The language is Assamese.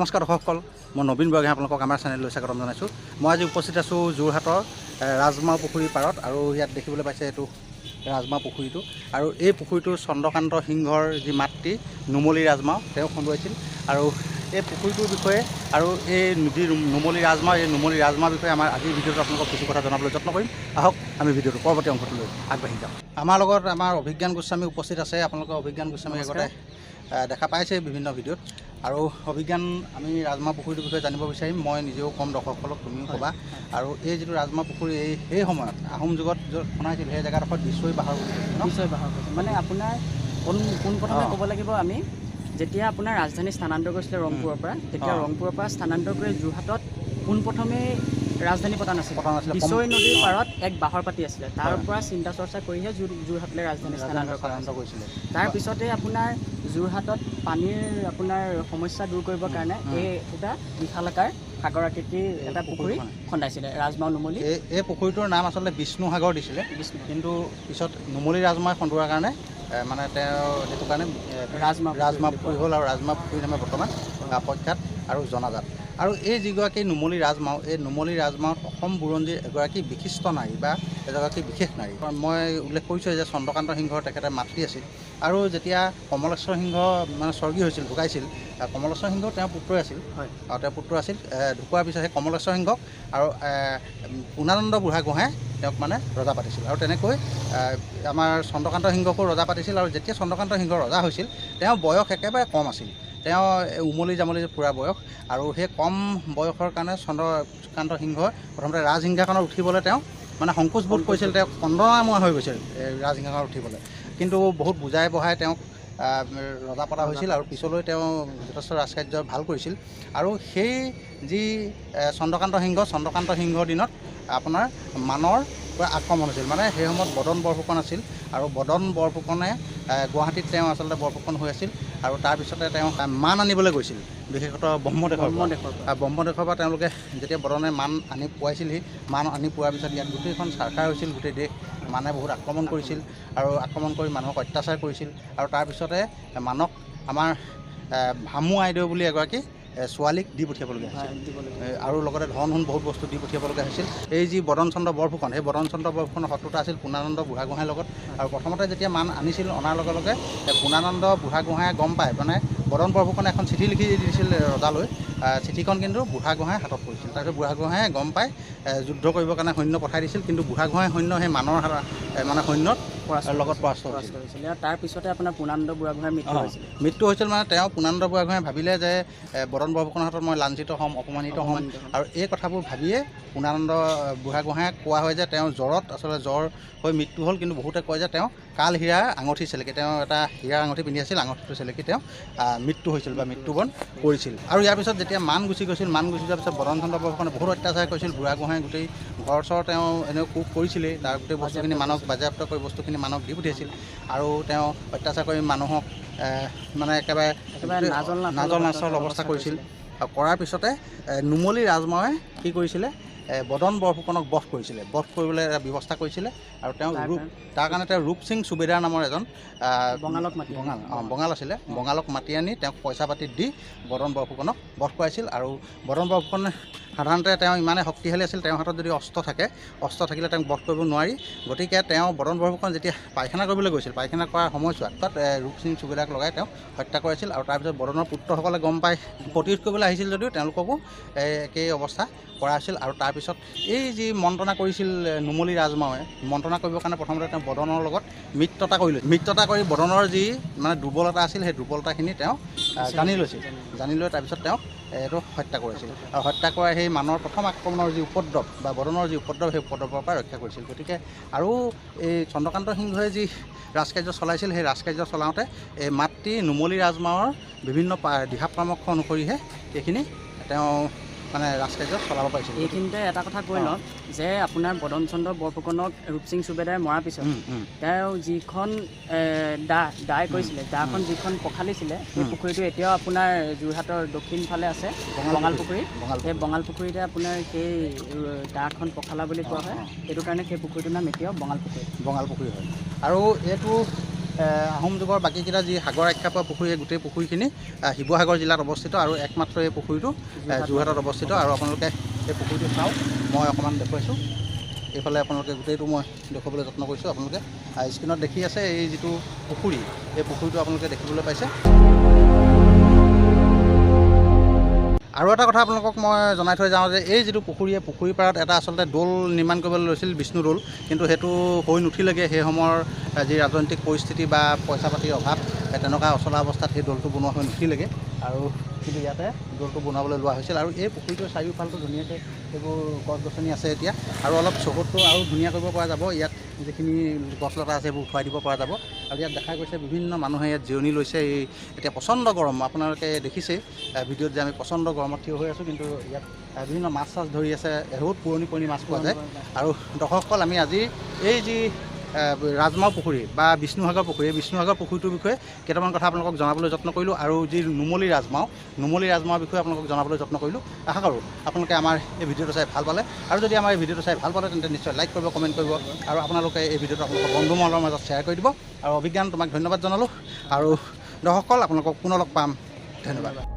নমস্কাৰ দৰ্শকসকল, মই নবীন বৰগোহাঁই আপোনালোকক আমাৰ চেনেললৈ স্বাগতম জনাইছোঁ। মই আজি উপস্থিত আছোঁ যোৰহাটৰ ৰাজমাও পুখুৰীৰ পাৰত আৰু ইয়াত দেখিবলৈ পাইছে এইটো ৰাজমাও পুখুৰীটো। আৰু এই পুখুৰীটো চন্দ্ৰকান্ত সিংহৰ যি মাতৃ নুমলী ৰাজমাও তেওঁ খন্দুৱাইছিল। আৰু এই পুখুৰীটোৰ বিষয়ে আৰু এই যি নুমলী ৰাজমাও, এই নুমলী ৰাজমাওৰ বিষয়ে আমাৰ আজিৰ ভিডিঅ'টো আপোনালোকক কিছু কথা জনাবলৈ যত্ন কৰিম। আহক, আমি ভিডিঅ'টো পৰৱৰ্তী অংশটোলৈ আগবাঢ়ি যাওঁ। আমাৰ লগত আমাৰ অভিজ্ঞান গোস্বামী উপস্থিত আছে। আপোনালোকে অভিজ্ঞান গোস্বামী আগতে দেখা পাইছে বিভিন্ন ভিডিঅ'ত। আৰু অভিজ্ঞান, আমি ৰাজমাও পুখুৰীটোৰ বিষয়ে জানিব বিচাৰিম। মই নিজেও ক'ম দৰ্শকসকলক, তুমিও ক'বা। আৰু এই যিটো ৰাজমাও পুখুৰী, এই সেই সময়ত আহোম যুগত য'ত খনাইছিল সেই জেগাডোখৰত বিচৈ বাহৰ বুলি কৈছিল ন? বিচৈ বাহৰ কৈছে। মানে আপোনাৰ পোনপ্ৰথমে ক'ব লাগিব, আমি যেতিয়া আপোনাৰ ৰাজধানী স্থানান্তৰ কৰিছিলে ৰংপুৰৰ পৰা, তেতিয়া ৰংপুৰৰ পৰা স্থানান্তৰ কৰি যোৰহাটত পোনপ্ৰথমে ৰাজধানী পতা নাছিল। পতা নাছিলে। বিচৈ নদীৰ পাৰত এক বাহৰ পাতি আছিলে, তাৰ পৰা চিন্তা চৰ্চা কৰিহে যোৰহাটলৈ ৰাজধানী স্থানান্তৰ কৰা স্থানান্তৰ কৰিছিলে। তাৰপিছতে আপোনাৰ যোৰহাটত পানীৰ আপোনাৰ সমস্যা দূৰ কৰিবৰ কাৰণে এই এটা বিশালাকাৰ সাগৰ আকৃতিৰ এটা পুখুৰী খন্দাইছিলে ৰাজমাও নুমলী। এই পুখুৰীটোৰ নাম আচলতে বিষ্ণু সাগৰ দিছিলে। বিষ্ণু। কিন্তু পিছত নুমলী ৰাজমাই খন্দোৱাৰ কাৰণে মানে তেওঁ সেইটো কাৰণে ৰাজমাও পুখুৰী ৰাজমাও বুলি পুখুৰী হ'ল আৰু ৰাজমাও পুখুৰী নামে বৰ্তমান প্ৰখ্যাত আৰু জনাজাত। আৰু এই যিগৰাকী নুমলী ৰাজমাও, এই নুমলী ৰাজমাওত অসম বুৰঞ্জীৰ এগৰাকী বিশিষ্ট নাৰী বা এগৰাকী বিশেষ নাৰী। মই উল্লেখ কৰিছোঁ যে চন্দ্ৰকান্ত সিংহৰ তেখেতে মাতৃ আছিল। আৰু যেতিয়া কমলেশ্বৰ সিংহ মানে স্বৰ্গীয় হৈছিল, ঢুকাইছিল, কমলেশ্বৰ সিংহ তেওঁৰ পুত্ৰই আছিল। আৰু তেওঁৰ পুত্ৰ আছিল। ঢুকোৱাৰ পিছত সেই কমলেশ্বৰ সিংহক আৰু পূৰ্ণানন্দ বুঢ়াগোহাঁয়ে তেওঁক মানে ৰজা পাতিছিল। আৰু তেনেকৈ আমাৰ চন্দ্ৰকান্ত সিংহকো ৰজা পাতিছিল। আৰু যেতিয়া চন্দ্ৰকান্ত সিংহ ৰজা হৈছিল, তেওঁৰ বয়স একেবাৰে কম আছিল। তেওঁ উমলি জামলি ফুৰা বয়স। আৰু সেই কম বয়সৰ কাৰণে চন্দ্ৰকান্ত সিংহই প্ৰথমতে ৰাজসিংহাসনত উঠিবলৈ তেওঁ মানে সংকোচ বোধ কৰিছিল। তেওঁ কন্দনামুৱা হৈ গৈছিল ৰাজসিংহাসনত উঠিবলৈ। কিন্তু বহুত বুজাই বঢ়াই তেওঁক ৰজা পতা হৈছিল আৰু পিছলৈ তেওঁ যথেষ্ট ৰাজকাৰ্য ভাল কৰিছিল। আৰু সেই যি চন্দ্ৰকান্ত সিংহ, চন্দ্ৰকান্ত সিংহৰ দিনত আপোনাৰ মানৰ পৰা আক্ৰমণ হৈছিল। মানে সেই সময়ত বদন বৰফুকন আছিল আৰু বদন বৰফুকনে গুৱাহাটীত তেওঁ আচলতে বৰফুকন হৈ আছিল। আৰু তাৰপিছতে তেওঁ মান আনিবলৈ গৈছিল, বিশেষতঃ ব্ৰহ্মদেশৰ পৰা। ব্ৰহ্মদেশৰ পৰা। আৰু ব্ৰহ্মদেশৰ পৰা তেওঁলোকে যেতিয়া বদনে মান আনি পোৱাইছিলহি, মান আনি পোৱাৰ পিছত ইয়াত গোটেইখন ছাৰখাৰ হৈছিল। গোটেই দেশ মানে বহুত আক্ৰমণ কৰিছিল আৰু আক্ৰমণ কৰি মানুহক অত্যাচাৰ কৰিছিল। আৰু তাৰপিছতে মানক আমাৰ ভামু আইদেউ বুলি এগৰাকী ছোৱালীক দি পঠিয়াবলগীয়া হৈছিল। দিবলগীয়া। আৰু লগতে ধন সোণ বহুত বস্তু দি পঠিয়াবলগীয়া হৈছিল। এই যি বদনচন্দ্ৰ বৰফুকন, সেই বদনচন্দ্ৰ বৰফুকনৰ শত্ৰুতা আছিল পূৰ্ণানন্দ বুঢ়াগোহাঁইৰ লগত। আৰু প্ৰথমতে যেতিয়া মান আনিছিল, অনাৰ লগে লগে পূৰ্ণানন্দ বুঢ়াগোহাঁয়ে গম পায়, মানে বদন বৰফুকনে এখন চিঠি লিখি দিছিল ৰজালৈ। চিঠিখন কিন্তু বুঢ়াগোহাঁইৰ হাতত পৰিছিল। তাৰপিছত বুঢ়াগোহাঁয়ে গম পাই যুদ্ধ কৰিবৰ কাৰণে সৈন্য পঠাই দিছিল। কিন্তু বুঢ়াগোহাঁইৰ সৈন্য সেই মানৰ মানে সৈন্যত লগত পৰাস্ত হৈছিল। পৰাস্ত হৈছিল। আৰু তাৰপিছতে আপোনাৰ পূৰ্ণানন্দ বুঢ়াগোহাঁইৰ মৃত্যু হৈছিল। মৃত্যু হৈছিল। মানে তেওঁ পূৰ্ণানন্দ বুঢ়াগোহাঁয়ে ভাবিলে যে বদন বৰফুকনৰ হাতত মই লাঞ্ছিত হ'ম, অপমানিত হ'ম। অপমানিত হ'ম। আৰু এই কথাবোৰ ভাবিয়ে পূৰ্ণানন্দ বুঢ়াগোহাঁয়ে কোৱা হয় যে তেওঁ জ্বৰত আচলতে জ্বৰ হৈ মৃত্যু হ'ল। কিন্তু বহুতে কয় যে তেওঁ কাল হীৰাৰ আঙুঠি চেলেকি, তেওঁ এটা হীৰাৰ আঙুঠি পিন্ধি আছিল, আঙুঠিটো চেলেকি তেওঁ মৃত্যু হৈছিল বা মৃত্যুবৰণ কৰিছিল। আৰু ইয়াৰ পিছত যেতিয়া মান গুচি গৈছিল, মান গুচি যোৱাৰ পিছত বদনচন্দ্ৰ বৰফুকনে বহুত অত্যাচাৰ কৰিছিল। বুঢ়াগোহাঁই গোটেই ঘৰ চৰ তেওঁ এনেও কোপ কৰিছিলেই, তাৰ গোটেই বস্তুখিনি মানক বাজেয়াপ্ত কৰি বস্তুখিনি মানক দি পঠিয়াইছিল। আৰু তেওঁ অত্যাচাৰ কৰি মানুহক মানে একেবাৰে একেবাৰে নাজল নাচল নাজল নাচল অৱস্থা কৰিছিল। আৰু কৰাৰ পিছতে নুমলী ৰাজমাৱে কি কৰিছিলে, বদন বৰফুকনক বধ কৰিছিলে। বধ কৰিবলৈ এটা ব্যৱস্থা কৰিছিলে। আৰু তেওঁ ৰূপ তাৰ কাৰণে তেওঁ ৰূপসিং চুবেদাৰ নামৰ এজন বঙালক মাতি বঙাল, অঁ, বঙাল আছিলে, বঙালক মাতি আনি তেওঁক পইচা পাতি দি বদন বৰফুকনক বধ কৰাইছিল। আৰু বদন বৰফুকন সাধাৰণতে তেওঁ ইমানেই শক্তিশালী আছিল, তেওঁৰ হাতত যদি অস্ত্ৰ থাকে, অস্ত্ৰ থাকিলে তেওঁক বধ কৰিব নোৱাৰি। গতিকে তেওঁ বদন বৰফুকন যেতিয়া পায়খানা কৰিবলৈ গৈছিল, পায়খানা কৰাৰ সময়ছোৱাত তাত ৰূপসিং চুবেদাৰক লগাই তেওঁক হত্যা কৰাইছিল। আৰু তাৰপিছত বদনৰ পুত্ৰসকলে গম পাই প্ৰতিৰোধ কৰিবলৈ আহিছিল যদিও তেওঁলোককো একেই অৱস্থা কৰা হৈছিল। আৰু তাৰপিছত এই যি মন্ত্ৰণা কৰিছিল নুমলী ৰাজমাৱে, মন্ত্ৰণা কৰিবৰ কাৰণে প্ৰথমতে তেওঁ বদনৰ লগত মিত্ৰতা কৰি লৈছিল। মিত্ৰতা কৰি বদনৰ যি মানে দুৰ্বলতা আছিল, সেই দুৰ্বলতাখিনি তেওঁ জানি লৈছিল। জানি লৈ তাৰপিছত তেওঁক এইটো হত্যা কৰিছিল। আৰু হত্যা কৰা সেই মানৰ প্ৰথম আক্ৰমণৰ যি উপদ্ৰৱ বা বদনৰ যি উপদ্ৰৱ, সেই উপদ্ৰৱৰ পৰা ৰক্ষা কৰিছিল। গতিকে আৰু এই চন্দ্ৰকান্ত সিংহই যি ৰাজকাৰ্য চলাইছিল, সেই ৰাজকাৰ্য চলাওঁতে এই মাতৃ নুমলী ৰাজমাৱৰ বিভিন্ন দিহা পৰামৰ্শ অনুসৰিহে এইখিনি তেওঁ মানে ৰাজকাৰ্য চলাব পাৰিছিল। এইখিনিতে এটা কথা কৈ লওঁ যে আপোনাৰ বদনচন্দ্ৰ বৰফুকনক ৰূপসিং চুবেদাৰে মৰাৰ পিছত তেওঁ যিখন দাই কৰিছিলে, দাখন যিখন পখালিছিলে, সেই পুখুৰীটো এতিয়াও আপোনাৰ যোৰহাটৰ দক্ষিণ ফালে আছে, বঙাল পুখুৰী। সেই বঙাল পুখুৰীতে আপোনাৰ সেই দাখন পখালা বুলি কোৱা হয়। সেইটো কাৰণে সেই পুখুৰীটোৰ নাম এতিয়াও বঙাল পুখুৰী। বঙাল পুখুৰী হয়। আৰু এইটো আহোম যুগৰ বাকীকেইটা যি সাগৰ আখ্যা পোৱা পুখুৰী, এই গোটেই পুখুৰীখিনি শিৱসাগৰ জিলাত অৱস্থিত আৰু একমাত্ৰ এই পুখুৰীটো যোৰহাটত অৱস্থিত। আৰু আপোনালোকে এই পুখুৰীটো চাওক, মই অকণমান দেখুৱাইছোঁ। এইফালে আপোনালোকে গোটেইটো মই দেখুৱাবলৈ যত্ন কৰিছোঁ। আপোনালোকে স্ক্ৰীণত দেখি আছে এই যিটো পুখুৰী, এই পুখুৰীটো আপোনালোকে দেখিবলৈ পাইছে। আৰু এটা কথা আপোনালোকক মই জনাই থৈ যাওঁ যে এই যিটো পুখুৰী, এই পুখুৰীৰ পাৰত এটা আচলতে দৌল নিৰ্মাণ কৰিবলৈ লৈছিল, বিষ্ণু দৌল, কিন্তু সেইটো হৈ নুঠিলেগৈ। সেই সময়ৰ যি ৰাজনৈতিক পৰিস্থিতি বা পইচা পাতিৰ অভাৱ, তেনেকুৱা অচলা অৱস্থাত সেই দৌলটো বনোৱা হৈ নুঠিলেগৈ। আৰু কিন্তু ইয়াতে দৌলটো বনাবলৈ লোৱা হৈছিল। আৰু এই পুখুৰীটোৰ চাৰিওফালটো ধুনীয়াকৈ এইবোৰ গছ গছনি আছে এতিয়া, আৰু অলপ চৌহদটো আৰু ধুনীয়া কৰিব পৰা যাব। ইয়াত যিখিনি গছ লতা আছে সেইবোৰ উঠুৱাই দিব পৰা যাব। আৰু ইয়াত দেখা গৈছে বিভিন্ন মানুহে ইয়াত জিৰণি লৈছে। এই এতিয়া প্ৰচণ্ড গৰম, আপোনালোকে দেখিছেই ভিডিঅ'ত যে আমি প্ৰচণ্ড গৰমত থিয় হৈ আছোঁ, কিন্তু ইয়াত বিভিন্ন মাছ চাছ ধৰি আছে, বহুত পুৰণি পুৰণি মাছ পোৱা যায়। আৰু দৰ্শকসকল, আমি আজি এই যি ৰাজমাও পুখুৰী বা বিষ্ণুসাগৰ পুখুৰী, এই বিষ্ণুসাগৰ পুখুৰীটোৰ বিষয়ে কেইটামান কথা আপোনালোকক জনাবলৈ যত্ন কৰিলোঁ। আৰু যি নুমলী ৰাজমাও, নুমলী ৰাজমাওৰ বিষয়ে আপোনালোকক জনাবলৈ যত্ন কৰিলোঁ। আশা কৰোঁ আপোনালোকে আমাৰ এই ভিডিঅ'টো চাই ভাল পালে। আৰু যদি আমাৰ এই ভিডিঅ'টো চাই ভাল পালে তেন্তে নিশ্চয় লাইক কৰিব, কমেণ্ট কৰিব, আৰু আপোনালোকে এই ভিডিঅ'টো আপোনালোকৰ বন্ধু মহলৰ মাজত শ্বেয়াৰ কৰি দিব। আৰু অভিজ্ঞান, তোমাক ধন্যবাদ জনালোঁ। আৰু দৰ্শকসকল, আপোনালোকক পুনৰ লগ পাম। ধন্যবাদ।